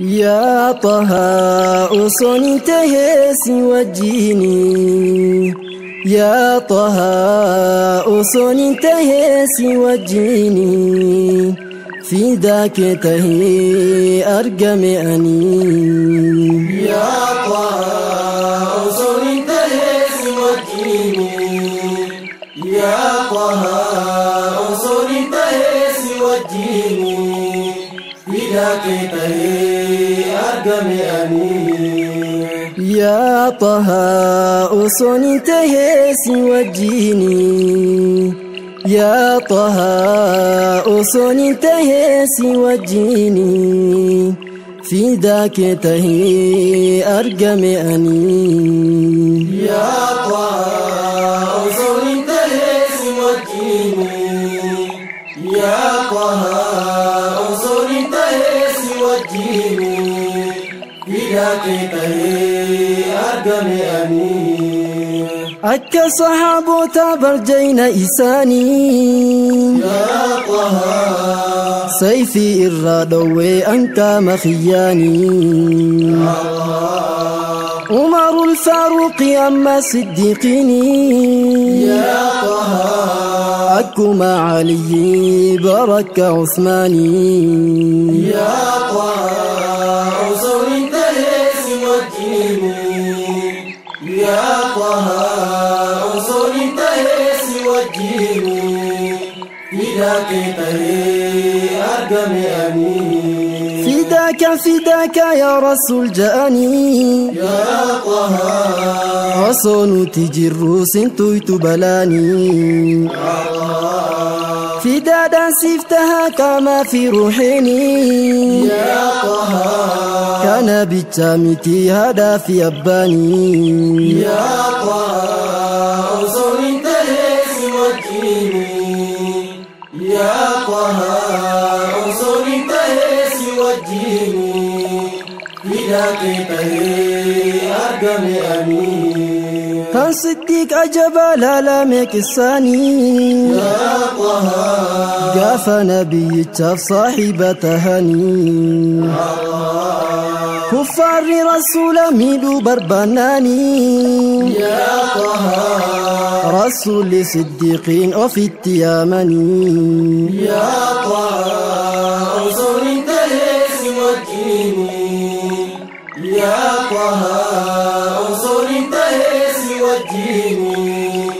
يا طه أصني تهسي وجيني يا طه أصني تهسي وجيني في ذاك تهي أرقم أني يا طه أصني تهسي وجيني يا طه أصني تهسي وجيني في ذاك تهي أرقم أني يا طه أصني تهسي وجيني يا طه أصني تهسي وجيني في ذاك تهي أرقم أني يا طه أصني تهسي وجيني يا طه أصني تهسي وجيني في ذاك تهي أرقم أني أكا صحابو تبرجين إساني يا طه سيفي إرادوي أنك مخياني عمر الفاروق أما صديقيني يا طه أكما علي برك عثماني يا طه أصني تهسي وجيني يا طه أصني تهسي وجيني في ذاك تهي أرقم أني فداك فداك يا رسول جاني يا طه أصن تجر سنتويت بلاني فدادا سفتها كما في روحيني يا طه كان بالتامتي هذا في أباني يا طه أصني تهسي وجيني يا طه أصني تهسي وجيني في ذاك تهي أرقم أني كان صديق أجب لا لامك الثاني يا طه قاف نبي التف صاحب تهاني كفار رسول ميلو بربناني يا طه رسول صديقين وفي التيامني يا طه أصني تهسي وجيني يا طه أصني تهسي وجيني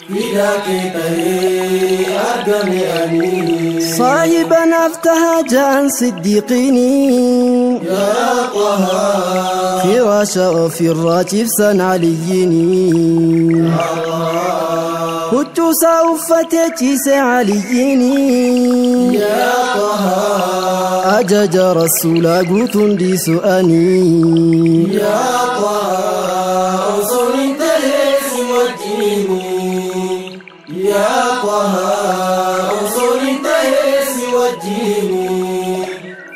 في ذاك تهي أرقم أني صاحبا أفتها جاء صديقيني يا طه فراش وفي الراتب سن عليني كنت سأفتتي عليني يا طه أجج رسول قوت دي سؤالي يا طه أصني تهسي وجيني يا طه أصني تهسي وجيني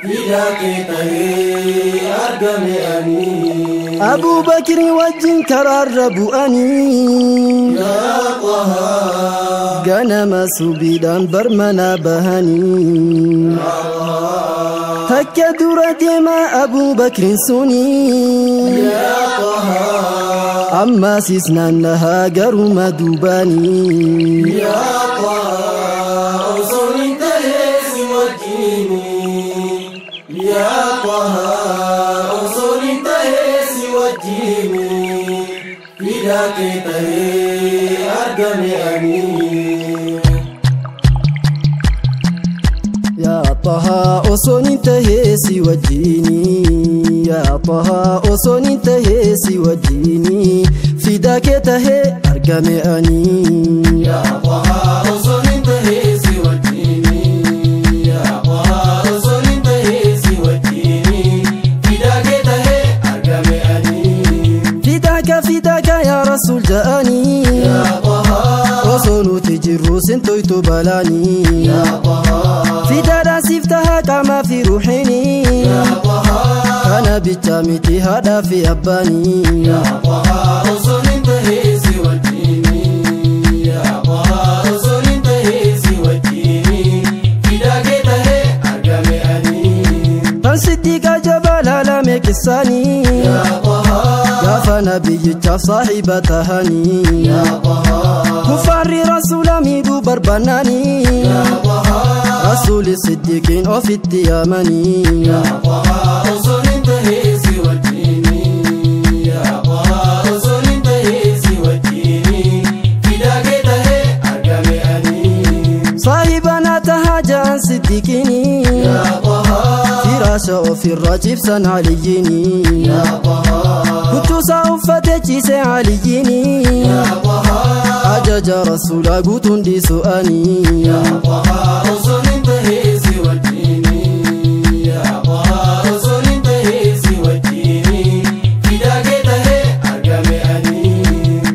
في ذاك تهي أرقم أني أبو بكر وجن كرر أني يا طه غنم سبيدا برمنا بهني تكدر دما أبو بكر سني يا طه أما سيسنا لها قرم دوباني يا طه أصني تهسي وجيني يا طه أصني تهسي وجيني في ذاك تهي أرقم أني يا طه أصني تهسي وجيني يا طه أصني تهسي وجيني في ذاك تهي أرقم أني يا طه أصني تهسي وجيني يا طه أصني تهسي وجيني في ذاك تهي أرقم أني فداك فداك يا رسول جاني يا طه أصنو تجر سنتويت بلاني يا طه فدادا سفتها كما في روحيني يا طه كان بالتامتي هذا في أباني يا طه أصني تهسي وجيني يا طه أصني تهسي وجيني في ذاك تهي أرقم أني فصدق جبل ihsaanii gaafa nabiyyichaaf saahiba tahanii kufaarri rasuula miidhuu barbaannanii rasuuli siddiqiin ofitti yaamanii. Saahibana tahaa ja'an siddiqinii firaasha ofirraa cibsan aliyyiinii huccuusaa uffatee ciise aliyyiinii ajaja rasuulaa guutuun dhiisu'anii.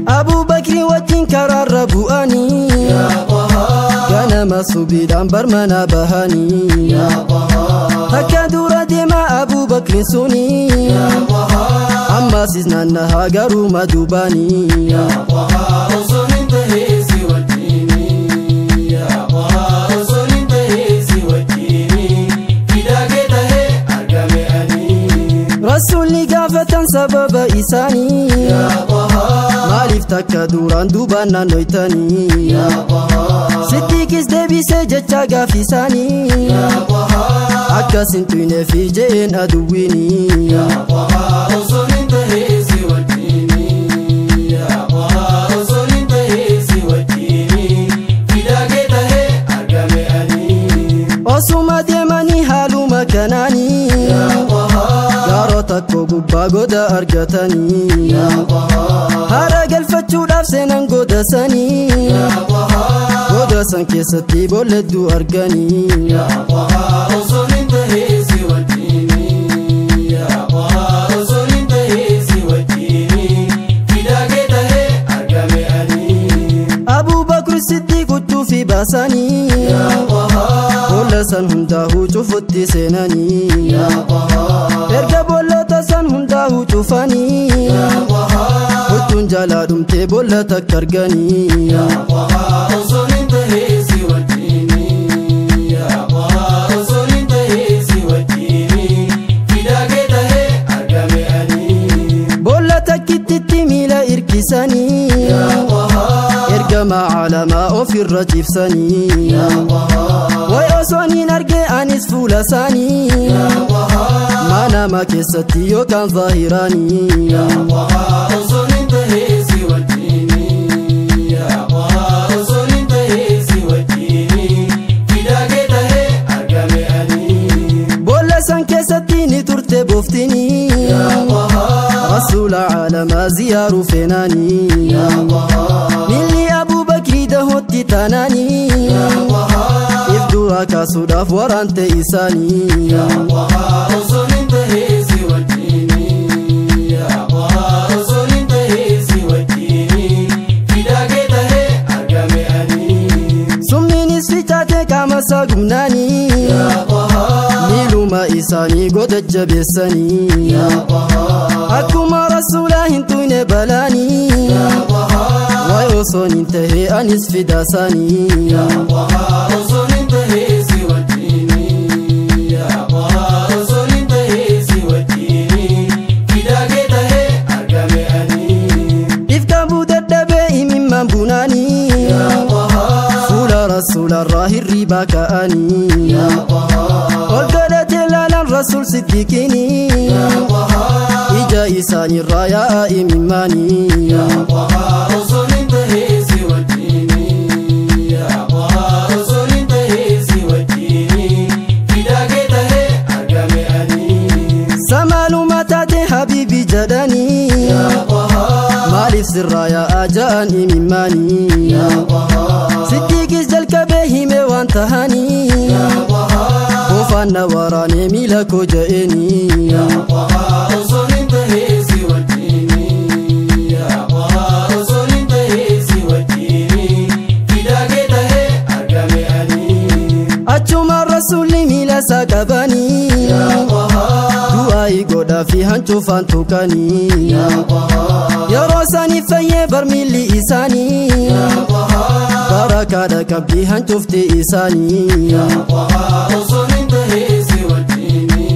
Abubakri wajjin karaarra bu'anii ganama subiidhaan barmana bahanii takka dura deema Abubakri suni ammasis naannahaa garuu maduubaanii. Rasuulli gaafatan sababa isaanii maaliif takka duraan duubaan naannoytanii siddiqis deebisee jecha gaafisaanii akkas hin tuyne fi je'een aduwwiinii. Osuma deemanii haaluma kanaanii gaaroo takko gubbaa goda argatanii haara galfachuudhaaf seenan goda sanii goda san keessatti boolledduu arganii. Abubakar Siddiq huccuu fi baasanii boolla san hundaa'uu cufutti seenanii erga boollota san hundaa'uu cufanii huccuun jalaa dhumtee boolla takka arganii. Boolla takkittitti miila irkisanii ergama caalamaa ofirra cibsanii way osoon hin arge anis fuula isaanii manama keessatti yookaan zaahiraanii. Boolla san keessatti ni turte booftinii rasuula caalamaa ziyaaruu feenanii miilli Abubakrii dahootti taanaanii if duraa kaasuudhaaf waraante isaanii. Summiinis ficaatee qaama isaa gumnaanii miiluma isaanii goda jabeessanii akkuma rasuulaa hin tuyne balaanii way osoon hin tahee anis fidaasaanii. If qabuu dadhabee imimmaan bunaanii fuula rasuularraa hirribaa ka'anii ol godhatee laalaan rasuul siddiqinii ija isaaniirraa yaa'a imimmaanii. Samaaluma taate habiibi jedhanii maaliif sirraa yaa'aa ja'an imimmaanii siddiqis jalqabee hime waan tahanii qofaan na waraanee miila koo ja'eenii. Achuma rasuulli miila isaa qabanii du'aayi godhaa fi hancuufaan tuqanii yeroo isaanii fayyee barmiilli isaanii barakaadha qabdii hancufti isaanii. Osoo hin tahee si wajjini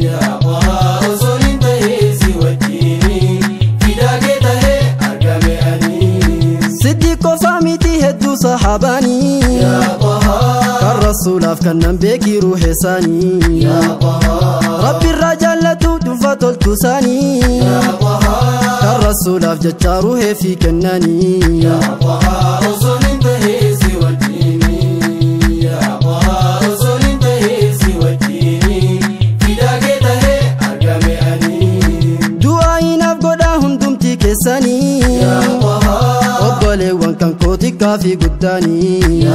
yaa Taha osoo. Rasuulaaf kannan beekii ruuheessaanii. Rabbi irraa jaallatu dhuunfaa toltu isaanii. Kan Rasuulaaf jecha ruuhee fi kennanii. Osoo hin tahee si wajjini, yaa Taha osoo hin tahee si wajjini, fidaa kee tahee argame ani. Du'aa hinaaf godhaa hundumti keessanii. Obboleewwan kan koo xiqqaa fi guddaanii.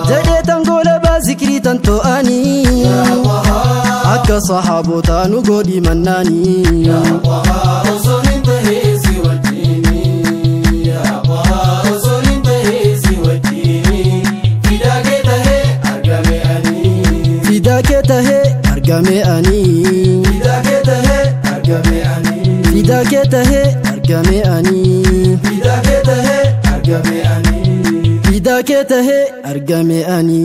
Jedhee tan goolabaa zikrii tan to'anii. Akka sahaabotaa nu godhi mannaanii. Osoo hin tahee si wajjini, yaa Taha osoo hin tahee si wajjini, fidaa kee tahee argame ani. Fidaa kee tahee argame ani. Fidaa kee tahee argame ani. Fidaa kee tahee argame ani. Fidaa kee tahee argame ani. Fidaa kee tahee argame ani.